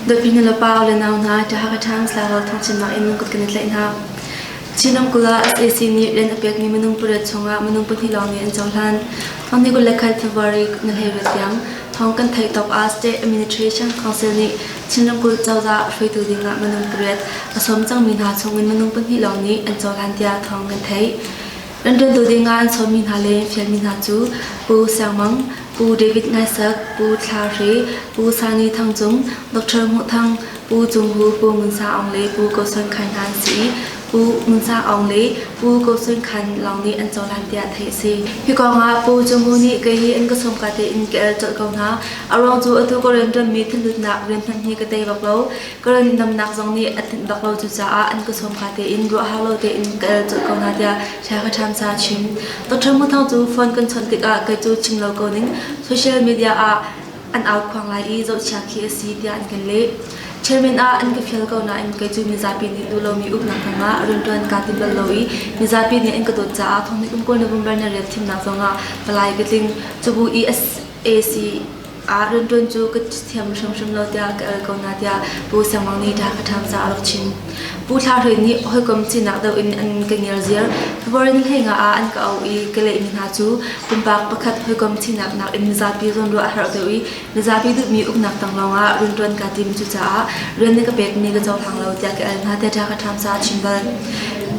Dawtmi nulepa u le nau hna, Hakha Times Lairal thawngchimnak in kut kan i tlaih hna. Chin ramkulh ah sac nih rian a pekmi minung pariat chungah minung pahnih lawng nih an cohlan. Thawng ni 21 February ni 18 tiang thawng kan theih tawk ah State Administration Council nih Chin ramkulh cozah hruaitu dingah minung pariat a sawm cangmi hna chungin minung pahnih lawng nih an cohlan tiah thawng kan theih. Rianṭuantu dingah an sawmmi hna le fialmi hna cu Pu Siang Mang, Pu David Ngai Sak, Pu Thla Hre, Pu Sani Thang Cung, Dr. Hmuh Thang, Pu Cung Hu, Pu Ngun Sa Aung le Pu Ko Suan Khai hna an si i Pu Ngun Sa Aung le Pu Ko Suan Khan lawng nih an cohlan tiah theih a si. Hi kongah Pu Cung Hu nih kei hi an ka sawmka tein ka el colh ko hna. A ruang cu atu ka rianṭuanmi thinlutnak rian hmanh hi ka tei bak lo. Ka ran namnak zong nih a tlinh bak lo cucaah an ka sawm ka tein ruah hau lo tein ka el colh ko hna tiah Shakha Thamsa a chim. Dr. Mu Thang cu phone kan chawnh tikah kei cu chim lo ko ning social media ah an au khuang lai i zohchia khi a si tiah an kan leh. Chairman ah an ka fial ko nain kei cu mizapi nih duh lomi uknak tangah rianṭuan kaa tim bal lo i mizapi nih an ka dawt caah thonghnih kum 20 November ni rian thimnak zongah palai ka tling. Cubu i AC ah rianṭuan cu ka thiam hrimhrim lo tiah ka el ko na tiah Pu Siang Mang nih ka ṭham caah a rak chim. Pu Thla Hre nih hawikom sinak deuh in an ka ngiarziar. February ni 15 ah an ka auh i ka lehmi hna cu pumpak pakhat hawikom sinak nakin mizapi zawnruah a herh deuh i mizapi duhmi uknak tang lawngah rianṭuan kaa tim cucaah rian na ka pekmi ka cohlang lo tiah ka el hna tiah ka ṭham caah a chim bal.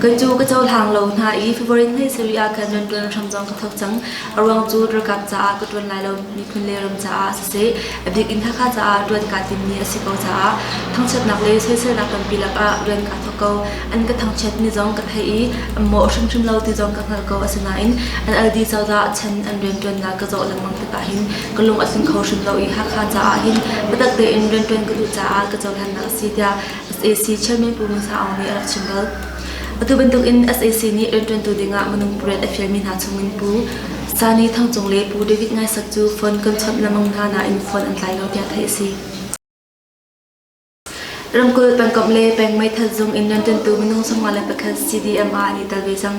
Kei cu ka cohlang lo hna i February ni 17 ah khan rianṭuan hram zong ka thawk cang. A ruang cu ralkap caah ka ṭuan lai lo miphun le ram caah siseh a bik in Hakha caah ṭuan kaa timmi a si ko caah thangchiatnak le soiselnak tampi lakah rian kaa thawk ko. An ka thangchiat ni zong ka theih i an mawh hrimhrim lo ti zong ka hngalh ko asinain NLD cozah chan an rianṭuannak ka zoh lengmang tikah hin ka lung a tling kho hrim lo i Hakha caah hin biatak tein rianṭuan ka duh caah ka cohlannak a si tiah sac chairman Pu Ngun Sa Aung nih a rak chim bal. Atu bantukin sac nih rianṭuantu dingah minung pariat a fialmi hna chungin Pu Sani Thang Cung le Pu David Ngai Sak cu phone kan chawnh lengmang hna nain phone an tlai lo tiah theih a si. Ramkulh pengkomh le peng meithal zung in rianṭuantu minung 51 CDM ah an i tel ve cang.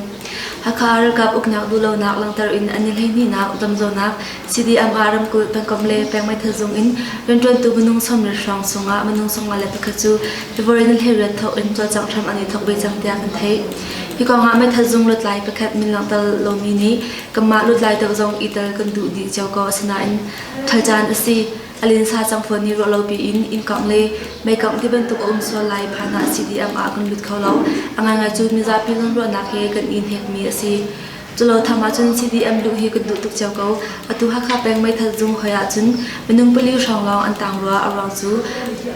Hakha ralkap uknak duhlonak langhter in an i hleihnihnak damzonak CDM ah ramkulh pengkomh le peng meithal zung in rianṭuantu minung 40 hrawng chungah minung 51 cu February ni 18 thawk in cawlcangh hram an i thawk ve cang tiah kan theih. Hi kong ah meithal zung lutlai pakhat min langhter lomi nih kanmah lutlai deuh zong i tel kan duh dih cio ko asinain ṭhal caan a si. A linsa cang fawn i ruah lo piin inn kangh le mei kangh ti bantuk a um sual lai phan ah CDM ah kan lut kho lo. A ngaingai cu mizapi zawnruahnak he kan i hnekmi a si. Culo tham ahcun CDM luh hi kan duh tuk cio ko. Atu Hakha peng meithal zung hoi ahcun minung pali hrawng lawng an tang rua. A ruang cu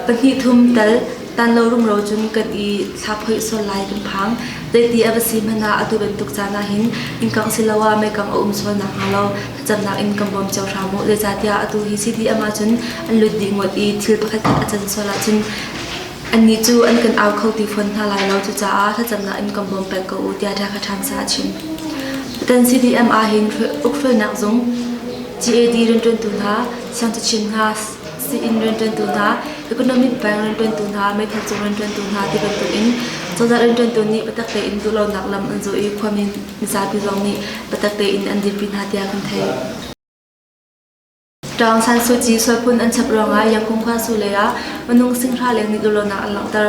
pahnih thum tal tan lo rumro cun kan i thlaphoih sual lai kan phang. Zeiti a va si hmanh ah atu bantuk caan ahhin innkang siloah meikang a um sual nakhnga lo thlacamnak in kan bawm cio hram u. Zeicahtiah atu hi CDM ahcun an lut dih ngawt i thil pakhat khat a can sual ahcun Annih cu an kan au kho ti fawn hna lai lo cucaah thlacamnak in kan bawm peng ko u tiah Dhaka Times ah a chim. Tutan CDM ah hin ukhruainak zung, GAD rianṭuantu hna, siangcachim hna, sii-inn rianṭuantu hna, economic bank rianṭuantu hna, meithal cung rianṭuantu hna ti bantuk in cozah rianṭuantu nih biatak tein duhlonak lam an zawh i khuami mizapi zong nih biatak tein an dirpi hna tiah kan theih. Aung San Suu Kyi sualphun an chap ruangah Yangon khua su lei ah minung singhra leng nih duhlonak an langhter.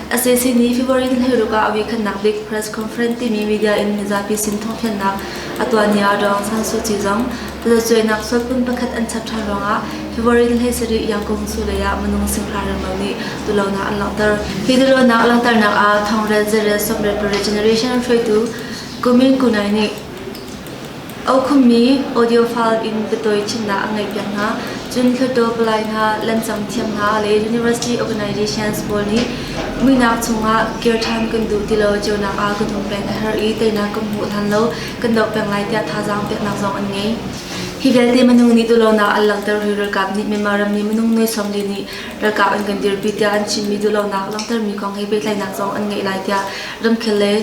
Sac nih February ni 16 ah a voikhatnak bik press conference timi media in mizapi sin thawngthanhnak a tuah ni ah Aung San Suu Kyi zong tazacuainak sualphun pakhat an chap ṭhan ruangah February ni 17 Yangon su lei ah minung singhra renglo nih duhlonak an langhter. Hi duhlonak langhternak ah thongrel zarel sawmriat pariat generation hruaitu Kumin Kunai nih Aukhummi audio file in biatawi chimnak a ngeihpiak hna. Cun Hluttaw palai hna, lemcang thiam hna le university organizations pawl nih muihnak chungah kir ṭhan kan duh ti lo ceunak ah kan um peng a herh i teinak kan hmuh hlan lo kan doh peng lai tiah thazaang peknak zong an ngei. Hi vialte minung nih duhlonak an langhter hi ralkap nih Myanmar rammi minung nuai 40 nih ralkap an kan dirpi tiah an chimmi duhlonak langhtermi kong he pehtlaihnak zong an ngeih lai tiah ramkhel le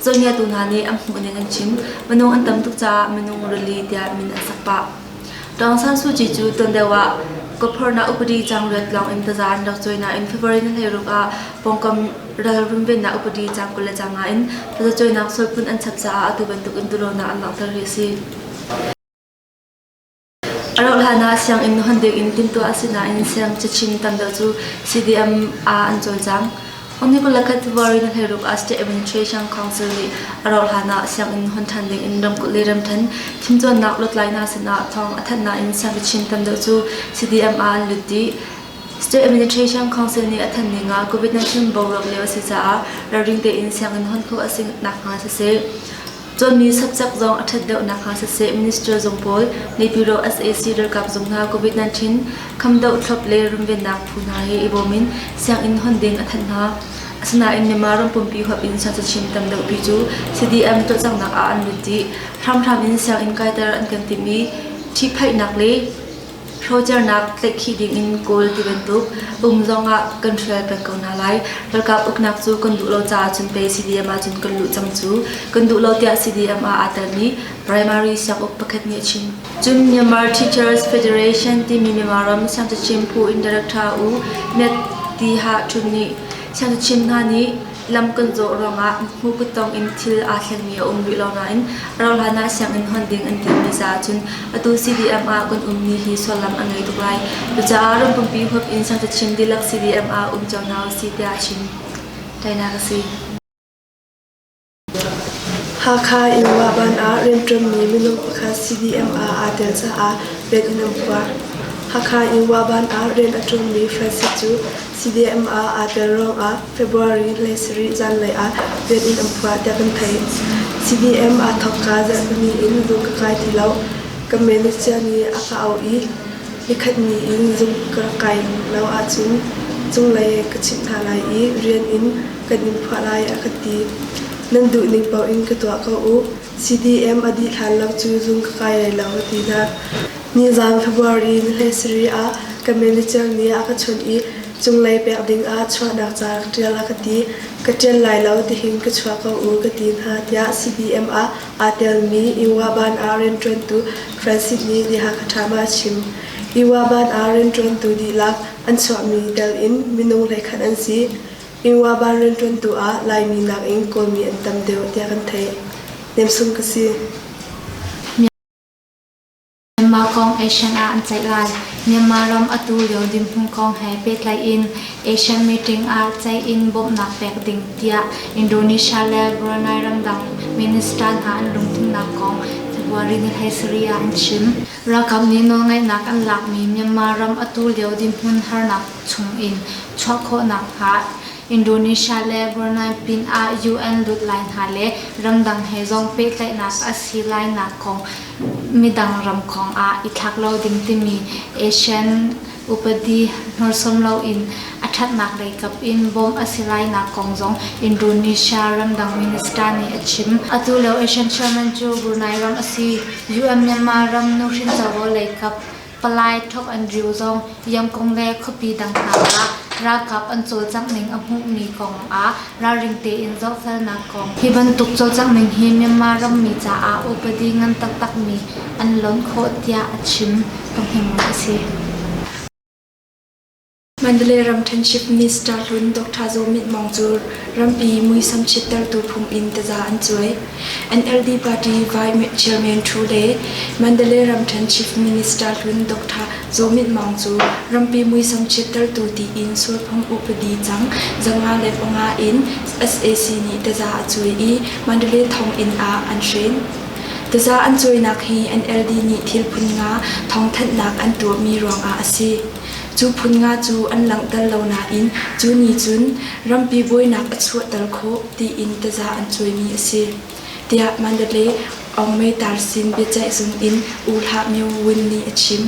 Zohniatu hna nih an hmuhning an chim. Minung an tam tuk caah minung rili tiah min an sak pah. Aung San Suu Kyi cu tuan deuh ah kawphornak upadi cangriat lawng in taza an rak cuai nain February ni 16 ah pawngkam ral runvennak upadi cang 25 in tazacuainak sualphun an chap caah atu bantuk in duhlonak an langhter hi a si. A rauh hlan. hlan ah sianginn hon ding in timhtuah a si nain siang cachim tam deuh cu CDM ah an cawlcang. Hong 21 February ni 16 ah State Administration Council nih a rauh hlan ah sianginn hon ṭhan ding in ramkulh le ramṭhen fimcawnnak lutlai hna sinah thawng a thanh nain siangcachim tam deuh cu CDM ah an lut dih. State Administration Council nih a thanh ning ah COVID-19 boruak lio a si caah ralring tein sianginn hon khawh a si nakhnga siseh, cawnmi subject zong a ṭhat deuh nakhnga siseh minister zung pawl, Naypyidaw sac ralkap zung hna COVID-19 khamdoh thlop le runvennak phu hna he i bawm in sianginn hon ding a thanh hna. Asinain Myanmar ram pumpi huap in siangcachim tam deuhpi cu CDM cawlcanghnak ah an lut dih. Hramhram in sianginn kaiter an kan timh i ṭhihphaihnak le Hrocernak tlaihkhih dingin kawl ti bantuk um zongah kan hrial peng ko hna lai. Ralkap uknak cu kan duh lo caah cun pei CDM ah cun kan luh cang cu. Kan duh lo tiah CDM ah aa telmi primary sianguk pakhat nih a chim. Cun Myanmar Teachers Federation timi Myanmar ram siangcachim phu in director U Myat Tiha Htun nih siangcachim hna nih lam kan zawh ruangah hmu kuttong in thil aa thlengmi a um rih lo nain a rauhhlan ah sianginn hon ding an timmi caah cun atu CDM ah kan ummi hi sullam a ngei tuk lai. Cucaah ram pumpi huap in siangcachim dihlak CDM ah um cio hna usih tiah a chim. Tainak a si. Hakha Innwahban ah rianṭuanmi minung pakhat CDM ah aa tel caah rian in an phuah. Hakha Innwahban ah rian a ṭuanmi Francis cu CDM ah aa tel ruangah February 17 zanlei ah rian in an phuah tiah kan theih. CDM aa thawkka zarhpini in zung ka kai ti lo. Ka manager nih a ka auh i nikhat ni in zung ka rak kai lo ahcun cunglei ka chimh hna lai i rian in kan in phuah lai a ka ti. Nan duh ning paoh in ka tuah ko u. CDM a dih hlan lo cu zung ka kai lai lo ka ti hna. Nizaan February ni 17 ah ka manager nih a ka chawnh i cunglei pek ding ah chuahnak ca rak ṭial a ka ti. Ka ṭial lai lo tihin ka chuah ko u ka ti hna tiah CDM ah aa telmi Iwaban ah rianṭuantu Francis nih The Hakha Times ah a chim. Iwaban ah rianṭuantu dihlak an chuahmi tel in minung 11 an si. Iwaban rianṭuantu ah Laimi nakin Kawlmi an tam deuh tiah kan theih. Nemsung ka si. Myanmar kong ASEAN ah an ceih lai. Myanmar ram atu lio dirhmun kong he pehtlai in ASEAN meeting ah ceih in bawmhnak pek ding tiah Indonesia le Brunei ramdang minister hna an lungthinnak kong February ni 17 ah an chim. Ralkap nih nawlngeihnak an lakmi Myanmar ram atu lio dirhmun harnak chung in chuah khawhnak hnga Indonesia le Brunei pin ah UN lutlai hna le ramdang he zong pehtlaihnak a si lainak kong midang ram kong ah i thlak lo ding timi ASEAN upadi hnawrsawm loin a ṭhatnak lei kap in bawmh a si lainak kong zong Indonesia ramdang minister nih a chim. Atu lio ASEAN chairman cu Brunei ram a si. UN Myanmar ram nuhrin covo lei kap Palai Thok Andrew zong Yangkung le khuapi dang hna ah ralkap an cawlcangh ning a hmuhmi kong ah ralring tein zohfelnak kong Hi bantuk cawlcangh ning hi Myanmar rammi caah upadi ngan taktakmi an lonh khawh tiah a chim. Ka a si. Mandalay ramṭhen Chief Minister hlun Dr. Zaw Myint Maung cu rampi muisam chiattertu phung in taza an cuai. NLD party Vice Chairman Thu le Mandalay ramṭhen Chief Minister hlun Dr. Zaw Myint Maung cu rampi muisam chiattertu tiin sualphung upadi cang 505 in sac nih taza a cuai i Mandalay thonginn ah an hren. Taza an cuainak hi NLD nih thil phun nga thawngthanhnak an tuahmi ruangah a si. Cu phun nga cu an langhter lo nain cu nih cun rampi buainak a chuahter khawh tiin taza an cuaimi a si, tiah Mandalay Aungmeitar sin biaceihzung in U Hlah Myo Win nih a chim.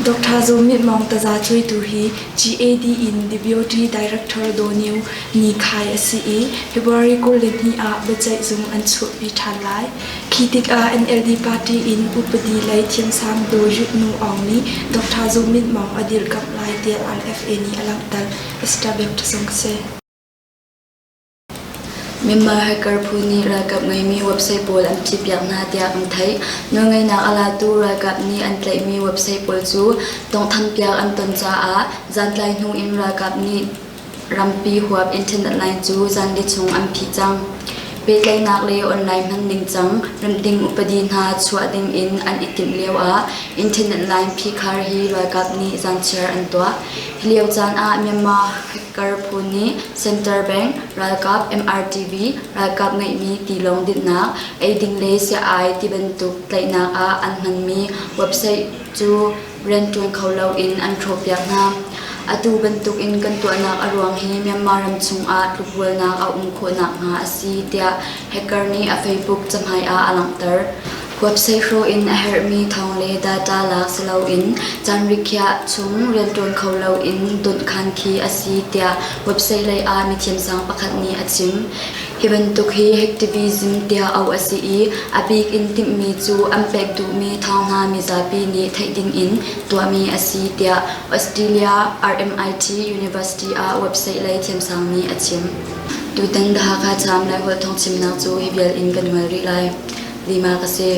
Dr. Zaw Myint Maung taza cuaitu hi GAD in Deputy Director Daw Nio Ni Khai a si i February 22 ah biaceihzung an chuahpi ṭhan lai. Khi tikah NLD party in upadi lei thiamsang Daw Yut Nu Aung nih Dr. Zaw Myint Maung a dirkamh lai tiah RFA nih a langhter. Esther Bek Thasung si. Myanmar hacker phu nih ralkap ngeimi website pawl an phitpiak hna tiah kan theih. Nawlngeihnak a latu ralkap nih an tlaihmi website pawl cu tawnghthampiak an ton caah zantlai hnu in ralkap nih rampi huap internet line cu zanli chung an phih cang. Pehtlaihnak le online hman ningcang remh ding upadi hna chuah ding in an i timh lio ah internet line phihkhar hi ralkap nih zanchiar an tuah. Hi lio caan ah Myanmar hacker phu nih Center Bank, ralkap MRTV, ralkap ngeihmi tilawng dinhnak, eiding le sia-ai tibantuk tlaihnak ah an hmanmi website cu rianṭuan kho loin an hrawhpiak hna. Atu bantukin kan tuahnak a ruang hi Myanmar ram chungah tlukrualnak a um khawh nakhnga a si tiah hacker nih a Facebook cahmai ah a langhter. Website hrawh in a herhmi thawng le data lak si loin caan rikhiah chung rianṭuan kho loin donhkhan khi a si tiah website lei ah mithiamsang pakhat nih a chim. Hi bantuk hi hacktivism tiah auh a si i a bik in timhmi cu an pek duhmi thawng hna mizapi nih theih dingin tuahmi a si tiah Australia RMIT University ah website lei thiamsang nih a chim. Tutan The Hakha Times Laiholh thawngchimnak cu hi vial in kan ngol rih lai. Lima ka si.